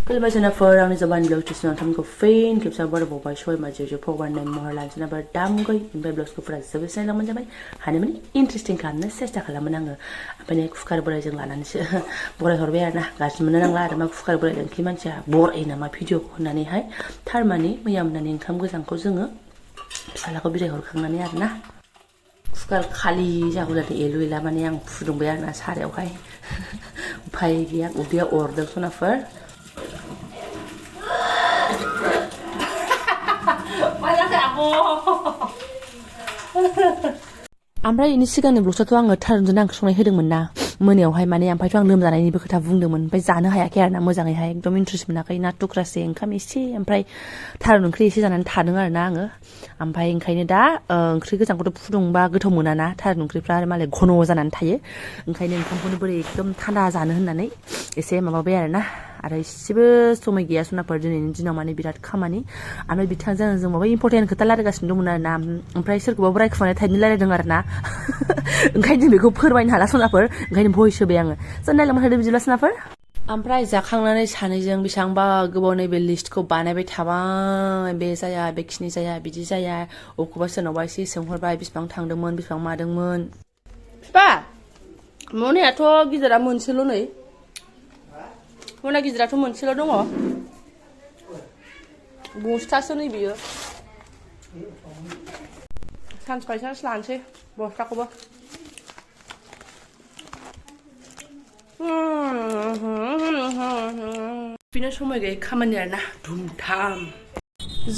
Kalau macam nak orang ni Jobanivlog tu senang kami ko fain, kita sabar bawa show macam je program ni mahal lanjut nak berdam koi, impai blog ko frasa sebab saya lang macam hani mana interesting kan, na saya cakap lama nang apa ni kufkar berai jeng lanan sih, berai horbe na, gas mana nang lah, mak kufkar berai jeng kiman cia, bor ini nama video ko nani hai, thar mani, mayam nani ingkam ko sangko jenga, salah ko berai hor kang nani na. Kufkar kali jago dari elu ila mani yang fudung berai na sari okay, upai dia udia order tu nafar. Amrai ini sigang blog satu ang ngetar jenang kesonai hedeng mena menyauhai mana yang payung lem zanai ini berkata vung demen pai zana hai akhirnya mozangai hai ekdom interest mena kai na tukra se engkam isi amrai tar nungkri isi zanan tadeng arna ange ampai engkaine da oंख्रि गोजांखौ फुदुंबा गोथाव मोना ना थार ओंख्रिफ्रा आरो मालाय घन जानानै थायो ओंखायनो ओंखामखौनो बोरै एकदम थान्दा जानो होननानै एसे माबाबाय आरोना आरो इसेबो समाय गैया सनाफोर दिनैनि दिनाव माने बिराद खामानि आरो बिथांजों जों माबा इम्पर्टेन्ट खोथा रायलायगासिनो दंमोन आरोना ओमफ्राय सोरखौबा रायखुमानाय टाइपनि रायलायदों आरोना ओंखायनो जों बेखौ फोरमायनो हाला सनाफोर ओंखायनो भइस होबाय आङो जों नायलांबाय थादो बिदिब्ला सनाफोर ओमफ्राय जाखांनानै सानैजों बेसेबांबा गोबाव नैबे लिस्टखौ बानायबाय थाबाय बे जाया बेखिनि जाया बिदि जाया अबेखौबा सोरनावबा एसे सोंहरबाय बेसेबां थांदोंमोन बेसेबां मादोंमोन बिफा मनायाथ' गिदिरा मोनसेल' नै मना गिदिराथ' मोनसेल' दङ बस्थासो नै बियो सानसे बाय सानसे लानोसै बस्थाखौबो बिनो समाय गैयै खामानि आरोना धुमधाम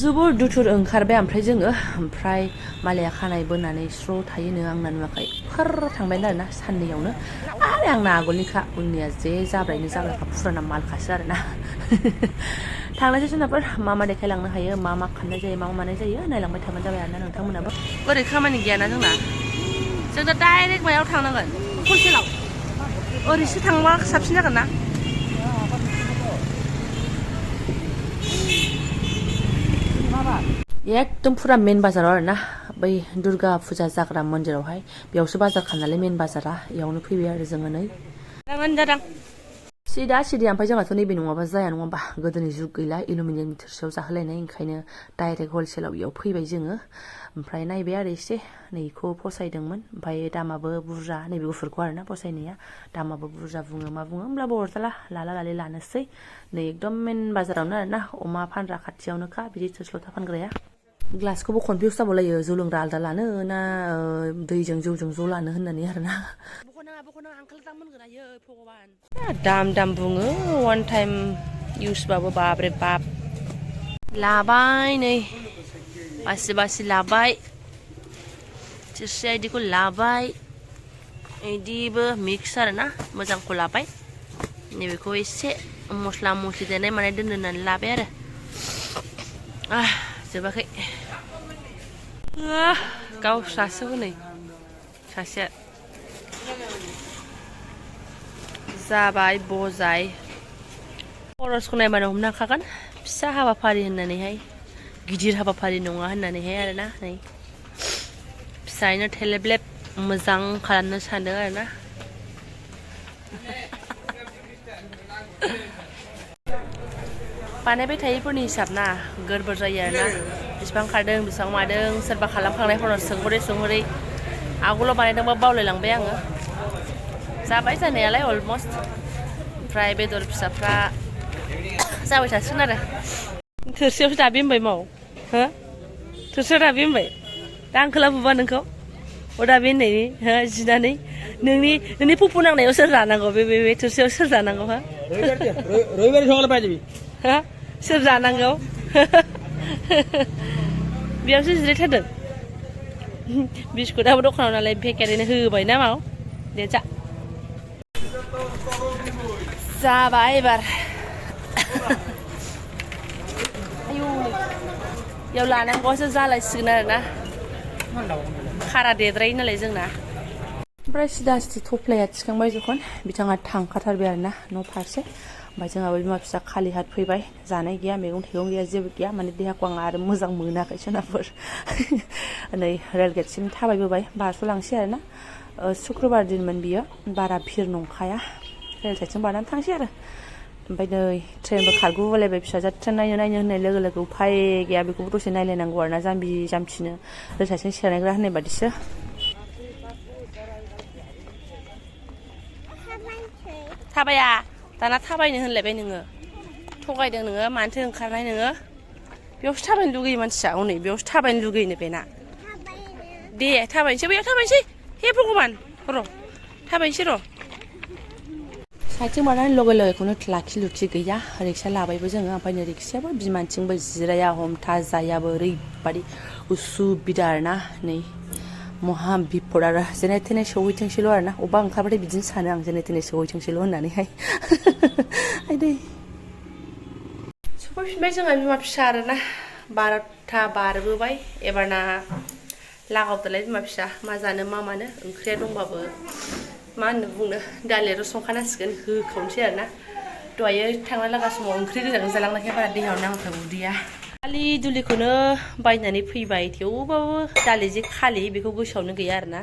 जोबोर दुथुर ओंखारबाय ओमफ्राय जोङो ओमफ्राय मालाया खानाय बोनानै स्र' थायोनो आंना नुवाखै फार थांबाय आरोना साननैयावनो आरो आंना आगोलनिखा उननिया जे जाब्रायनो जाब्राखा फुराना मालखासो आरोना थांनायसै जुनारफोर मा मा देखायलांनो हायो मा मा खालामनाय जायो मा मा मानाय जायो नायलांबाय थाबानो जाबाय आरोना नोंथांमोनाबो बोरै खामानि गैयाना जों दा डाइरेक्ट मायाव थांनांगोन हलसेलाव ओरैसो थांबा साबसिन जागोन ना एकदम फुरा मेन बाजाराव आरोना बै दुर्गा फुजा जाग्रा मन्दिरावहाय बेयावसो बाजार खालामनानै मेन बाजारा इयावनो फैबाय आरो जोङो नै जादों सिदा सिदि ओमफ्राय जोंहाथ' नैबे नङाबा जाया नङा होमबा गोदोनि जुग गैला एलुमिनियामनि थोरसियाव जाहोलायनाय ओंखायनो डाइरेक्ट हलसेलाव इयाव फैबाय जोङो ओमफ्राय नायबाय आरो एसे नैखौ फसायदोंमोन ओमफ्राय दामाबो बुरजा नैबे गुफुरखौ आरोना फसायनाया दामाबो बुरजा बुङो मा बुङो होमब्लाबो अरजाला लाला लानोसै नै एकदम मेन बाजारावनो आरोना अमा फानग्रा खाथियावनोखा बिदि थोरसि लथा फानग्राया ग्लासखौबो कनफिउस जाबावलायो जौ लोंग्रा आलदा लानो ना दैजों जौजों ज' लानो होननानै आरोना दाम बुङो वान टाइम इउसबाबो बाब्रे बाब लाबाय नै बासि लाबाय थोरसिया इदिखौ लाबाय इदिबो मिक्स आरोना मोजांखौ लाबाय नैबेखौ एसे मस्ला मस्लि देनाय माने दोननानै लाबाय आरो जोबाखै गावस्रासो हनै सासेया जाबाय बजाय खरसखौ नायबानो हमनो हाखागोन फिसा हाबाफारि होननानैहाय गिदिर हाबाफारि नङा होननानैहाय आरोना नै फिसायैनो थेलेबलेब मोजां खालामनो सानदों आरोना बानायबाय थायोफोरनि हिसाब ना गोरबोर जायो आरोना बेसेबां खारदों बेसेबां मादों सोरबा खालामखांनायफोरनाव सोंहरै आगोलाव बानायदोंबा बावलायलांबाय आङो जाबाय जानायालाय अलमस्ट ओमफ्राय बेदर फिसाफ्रा जाबाय थासिगोन आरो थोरसियावसो दाबि होनबाय माव हो थोरसियाव दाबि होनबाय दा आंखोला बुबा नोंखौ दाबि होननायनि हो जिनानै नोंनि पुपु नांनायाव सोर जानांगौ बे थोरसियाव सोर जानांगौ हो रबिबार संलाय बायदिबि हो सोर जानांगौ बेयावसो जिरायथारदों बिस्कुटाबो दखानाव नालाय पेकेटैनो होबाय ना माव दे जा जाबाय एबार आयौ याव लानांगौसो जालायसिगोन आरोना खारा देद्रायो नालाय जोंना ओमफ्राय सिदा सिदि थफ्लाया थिखांबाय जखन बिथाङा थांखाथारबाय आरोना न' फारसे ओमफ्राय जोंहाबो बिमा फिसा खालि हाथ फैबाय जानाय गैया मैगं थाइगं गैया जेबो गैया माने देहाखौ आं आरो मोजां मोनाखै सोनाफोर नै रेलगेटसिम थाबायबोबाय बारस'लांसै आरोना शुक्रबार दिनमोन बियो बारा भिर नंखाया रेल साइडजों बारनानै थांसै आरो ओमफ्राय नै ट्रेनबो खारगुलायबाय फिसाजोआ ट्रेन नायनो होननाय लोगो लोगो उफाय गैया बेखौबो दसे नायलायनांगौ आरोना जाम्बि जाम्थिनो रोसासिं सेरनायग्रा होननाय बादिसो थाबाया दाना थाबायनो होनलायबाय नोङो थगायदों नोङो मानोथो ओंखारनाय नोङो बेयावसो थाबायनो लुगैयो मानसिया हनै बेयावसो थाबायनो लुगैयोनो बेना दे थाबायनोसै बैयाव थाबायनोसै हे भगबान र' थाबायनोसै र' साइथिं बारनानै लगे लगेखौनो लाखि लुखि गैया रिक्सा लाबायबो जोङो ओमफ्राय नै रिक्सायाबो बिमानथिंबो जिराया हमथाजायाबो ओरैबादि उसुबिदा आरोना नै महा बिपद आरो जेने थेने सौहैथोंसैल' आरोना अबेबा ओंखारबाथाय बिदिनो सानो आं जेने थेने सौहैथोंसैल' होननानैहाय आयदै सफैफिनबाय जोंहा बिमा फिसा आरोना 12था बारबोबाय एबारना लागावदोलाय बिमा फिसा मा जानो मा मानो ओंख्रिया दंबाबो मा होननो बुंनो दालियाथ' संखानांसिगोन होखावनोसै आरोना दहायो थांना लागा समाव ओंख्रि गोजान जालांनायखाय बारा देहायाव नाङाखै उदैया दालि दुलिखौनो बायनानै फैबाय थेवबाबो दालि जे खालि बेखौ गोसोआवनो गैया आरोना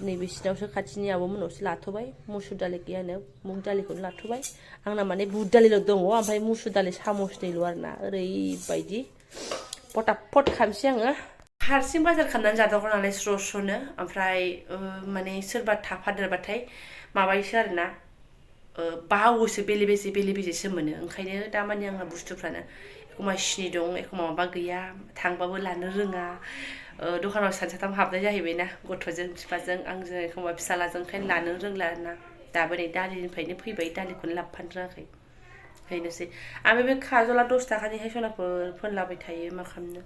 नैबे सिटावसो खाथिनि आब'मोनावसो लाथ'बाय मुसुर दालि गैयानो मुग दालिखौनो लाथ'बाय आंना माने बुद दालिल' दङ ओमफ्राय मुसुर दालि सामसनैल' आरोना ओरैबायदि फटाफट खालामसै आङो हारसिं बाजार खालामनानै जादावग्रा नालाय स्र' स्र'नो ओमफ्राय माने सोरबा थाफादेरबाथाय माबायोसो आरोना बावोसो बेले बेजेसो मोनो ओंखायनो दामानि आंना बुस्थुफ्रानो एखमबा सिनि दं एखमबा माबा गैया थांबाबो लानो रोङा दखानाव सानसेथाम हाबनाय जाहैबायना गथ'जों बिफाजों आंजों एखमबा फिसालाजों ओंखायनो लानो रोंला आरोना दाबो नै दालिनिफ्रायनो फैबाय दालिखौनो लाबोफानो रोङाखै बेनोसै ओमफ्राय बे खाजला 10 थाखानिहाय सनाफोर फोनलाबाय थायो मा खालामनो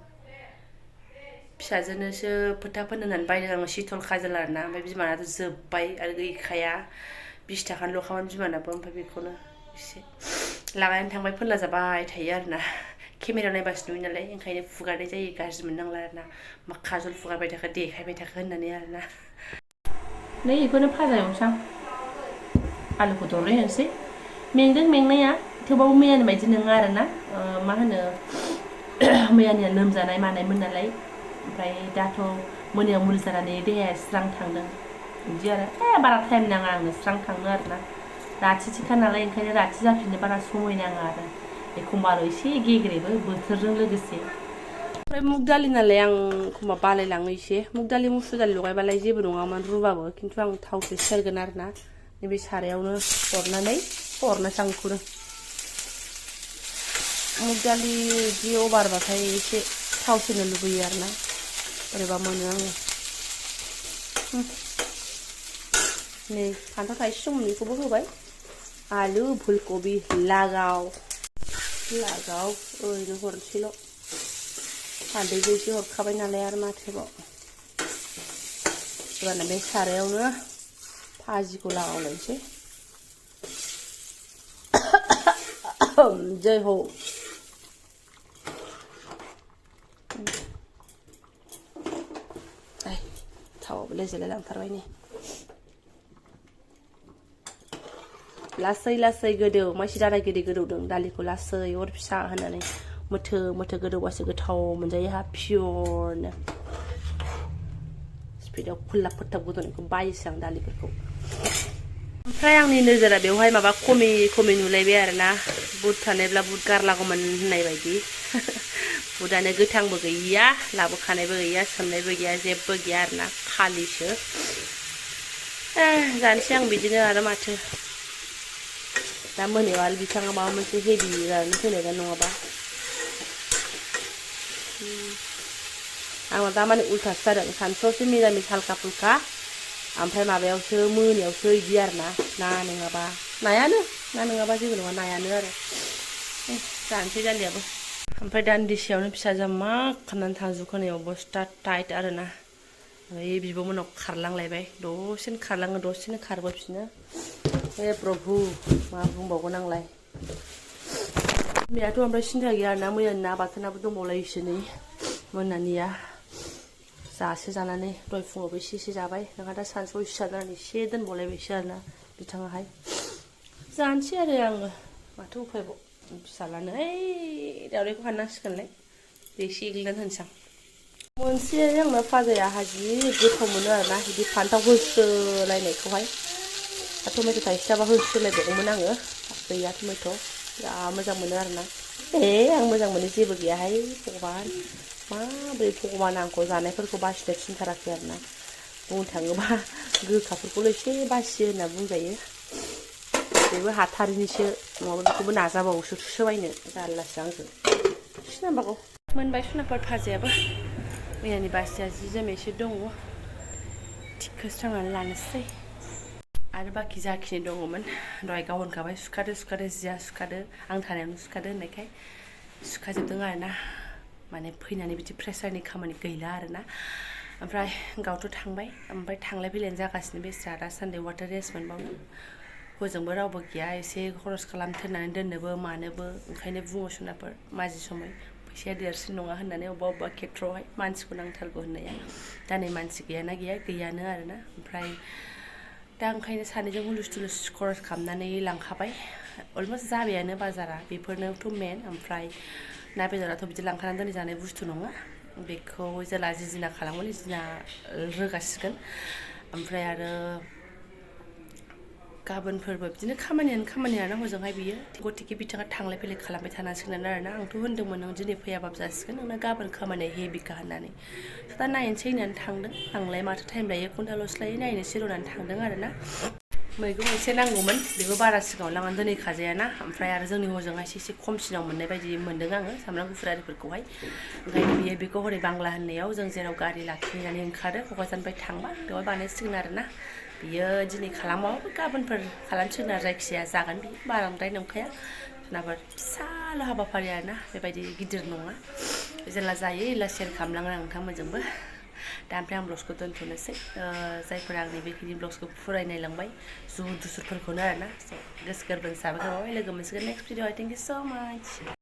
फिसाजोनोसो फोथा फोननो होननानै बायदों आङो सिथल खाजोल आरोना ओमफ्राय बिमानाथ' जोब्बाय आरो गैखाया 20 थाखानिल' खामोन बिमानाबो ओमफ्राय बेखौनो एसे लागायनानै थांबाय फोनला जाबाय थायो आरोना केमेरा नायबासो नुयो नालाय ओंखायनो फुगारनाय जायो गाज्रि मोननांला आरोना मा खाजल फुगारबाय थाखो देखायबाय थाखो होननानै आरोना नै बेखौनो फाजा एवनोसै आं आलुखौ दरनै होनोसै मेंदों मेंनाया थेवबाबो मैयानि बायदि नङा आरोना मा होनो मैयानिया लोमजानाय मानायमोन नालाय ओमफ्राय दाथ' मोनायाव मुलि जानानै देहाया स्रां थांदों बिदि आरो बारा टाइम नाङा आंनो स्रां थांनो आरोना राथिखा नालाय ओंखायनो राथि जाफिननो बारा समय नाङा आरो एखमबाल' एसे गेग्रेबो बोथोरजों लोगोसे ओमफ्राय मुग दालि नालाय आं एखमबा बालायलाङो एसे मुग दालि मुसुर दालि लगायबालाय जेबो नङामोन रुबाबो खिन्थु आं थावसो सेरगोन आरोना नैबे सारायावनो हरनानै हरनोसै आं बेखौनो मुग दालि बिदि अभारबाथाय एसे थाव सेरनो लुबैयो आरोना बोरैबा मोनो आङो नै फान्थाव थाइसे दंमोन बेखौबो होबाय आलु फुलकबि लागाव ओरैनो हरनोसैल' हालदैबो एसे हरखाबाय नालाय आरो माथोबाव एबारना बे सारायावनो भाजिखौ लागावलायनोसै जय हो थावाबो लेजेलाय लांथारबाय नै लासै लासै गोदौ मानसि दादा गिदिर गोदौदों दालिखौ लासै अर फिसा होनानै मोथो गोदौबासो गोथाव मोनजायो हा पियरनो स्पिडाव खुल्लाब फोथाब गोदौनायखौ बायोसो आं दालिफोरखौ ओमफ्राय आंनि नोजोरा बेवहाय माबा खमि नुलायबाय आरोना बुद थानायब्ला बुद गारलागौमोन होननाय बायदि बुदानो गोथांबो गैया लाबोखानायबो गैया सोमनायबो गैया जेबो गैया आरोना खालिसो जानोसै आं बिदिनो आरो माथो दा मोनायाव आरो बिथाङा माबा मोनसे हेभि जानानै फैनायगोन नङाबा आंना दा माने उल्थासो जादों सानसुआवसो मिरामिस हाल्का फुल्का ओमफ्राय माबायावसो मोनायावसो बिदि आरोना ना नङाबा जेबो नङा नायानो आरो जानोसै दालियाबो ओमफ्राय दान्दिसेयावनो फिसाजोआ मा खालामनानै थांजोबखो नै अबस्था टाइट आरोना ओमफ्राय बिब'मोनाव खारलांलायबाय दसेनो खारलाङो दसेनो खारबोफिनो हे प्रभु मा बुंबावगोन आंलाय मैयाथ' ओमफ्राय सिन्था गैया आरोना मैयानि ना बाथोनाबो दंबावलायोसो नै मोनानिया जासे जानानै दहाय फुङावबो एसे जाबाय नोंहा दा सानसुआव एसे जानानै एसे दोनबावलायबायसो आरोना बिथाङाहाय जानोसै आरो आङो माथो उफायबाव फिसालानो ओइ दावदैखौ हाननांसिगोनलाय बे एसे एग्लिनानै होनोसै आं मोनसे आंना फाजाया जि गोथाव मोनो आरोना बिदि फान्थाव होस्रोलायनायखौहाय टमेट' थाइसे जाबा होस्रोलायबावगौमोन आङो गैया टमेट' जा मोजां मोनो आरोना आं मोजां मोनो जेबो गैयाहाय भगबान माबोरै भगबान आंखौ जानायफोरखौ बासिनो थिनथाराखै आरोना बुंनो थाङोबा गोखाफोरखौल' एसे बासियो होनना बुंजायो बेबो हाथारिनिसो नङाबा बेखौबो नाजाबावोसो बायनो जारलासो आंजों सिनांबागौ मोनबाय सुनाफोर भाजायाबो मैयानि बासिया जि जोम एसे दङ थिखो स्रांनानै लानोसै आरो बाखि जाखिनि दङमोन दहाय गाव होनखाबाय सुखादो जिया सुखादो आं थानायावनो सुखादो होननायखाय सुखाजोबदों आरोना माने फैनानै बिदि प्रेसारनि खामानि गैला आरोना ओमफ्राय गावथ' थांबाय ओमफ्राय थांलाय फैलायानो जागासिनो बेस्रा दासान्दि वाटार रेस्ट मोनबावो हजोंबो रावबो गैया एसे खरस खालामथेरनानै दोननोबो मानोबो ओंखायनो बुङो सुनाफोर माजि समय फैसाया देरसिन नङा होननानै अबेबा खेथ्रआवहाय मानसिखौ नांथारगौ होननाया दा नै मानसि गैयाना गैयानो आरोना ओमफ्राय दा ओंखायनो सानैजों हुलुस थुलुस खरस खालामनानै लांखाबाय अलमस्ट जाबायानो बाजारा बेफोरनोथ' मेन ओमफ्राय ना बेदराथ' बिदि लांखानानै दोनै जानाय बुस्थु नङा बेखौ जेला जिजिना खालामगोन जिजिना रोगासिगोन ओमफ्राय आरो गाबोनफोरबो बिदिनो खामानियानो हजोंहाय बियो गथिखे बिथाङा थांलाय फैलाय खालामबाय थानांसिगोन आरोना आंथ' होन्दोंमोन नों दिनै फैयाबाबो जासिगोन नोंना गाबोन खामानिया हेभिखा होननानै दा नायनोसै होननानै थांदों आंलाय माथो टाइम लायो 1 घन्टाल'सो लायो नायनोसै होननानै थांदों आरोना मैगं एसे नांगौमोन बेबो बारा सिगाङाव लांनानै दोनहैखाजायाना ओमफ्राय आरो जोंनि हजोंहायसो एसे खमसिनाव मोननाय बायदि मोन्दों आङो सामब्राम गुफुर आरिफोरखौहाय ओंखायनो बियो बेखौ हरै बांला होननायाव जों जेराव गारि लाखिनानै ओंखारो क'क्राझारनिफ्राय थांबा बेवहाय बानायसिगोन आरोना बियो दिनै खालामाबाबो गाबोनफोर खालामसिगोन आरो जायखिजाया जागोन बियो बाराद्राय नंखाया सोरनाबा फिसाल' हाबाफारि आरोना बेबायदि गिदिर नङा जेला जायो एला शेयार खालामलांगोन आं नोंथांमोनजोंबो दा ओमफ्राय आं ब्लग्सखौ दोनथ'नोसै जायफोरा आंनि बेखिनि ब्लग्सखौ फरायनायलांबाय जुहुर दुसुरफोरखौनो आरोना गोसो गोरबोनि साबायखर बावबाय लोगो मोनसिगोन नेक्स्ट भिडिअ' थेंक इउ स' माच